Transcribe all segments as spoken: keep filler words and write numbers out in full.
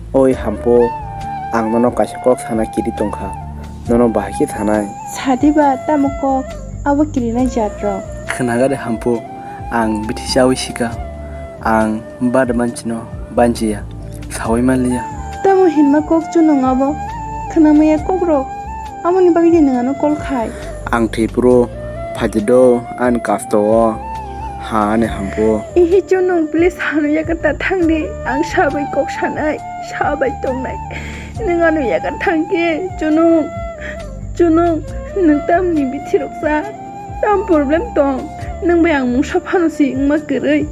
Oi Hampu, ang nono kaisa kok sana kiri tongkha, nono bahai khe sanai? Sadi ba tamo kok, abo kirinai jat rok. Khnaga de Hampu, ang bithi chawi sika, ang bada manchino banchiya, sawi manliya. Tamo hinma kok chunong abo, khnamaya kok rok. Aboni bagwi de nwng ano call khai. Ang thwi phuru phaidi do ani kasto o, ha ani Hampu. Ihi chunong, please ano yakarta thangdi, ang sabai kok sanai, sabai tongnai. Nwng ano yakar thangkhe chunong, chunong, nwng tamni bithi rok sa, tam problem tong, nwng bai ang mungsa phano si wngma kwrwi.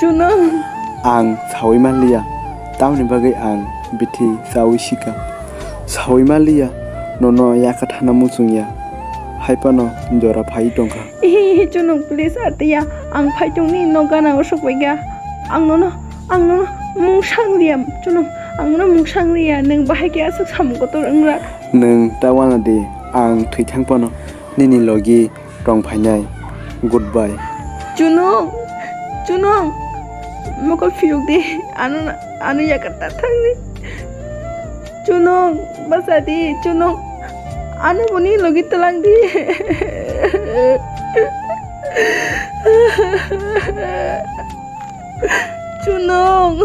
Chunong. Ang sawi manliya, tamni bagwi ang bithi sawi sika. Sawi manliya, nono yakathana muchungya. Haipano jora phai tongkha. Ihi, ihi, chunong, please, atiya. Ang phai tongni, no gana osok paikha. Ang nono, ang nono mungsa wngliya, chunong. Ang nono mungsa wngliya, nwng bahai khe aswk samung kotor wngra. Nwng ta wana di, ang thwi thang phano nini logi tong phainai. Goodbye. Chunong, chunong, mokol phiyok di, ano, ano yakarta thangni. Chunong, bachadi, chunong, ano boni logi twlang di. Chunong.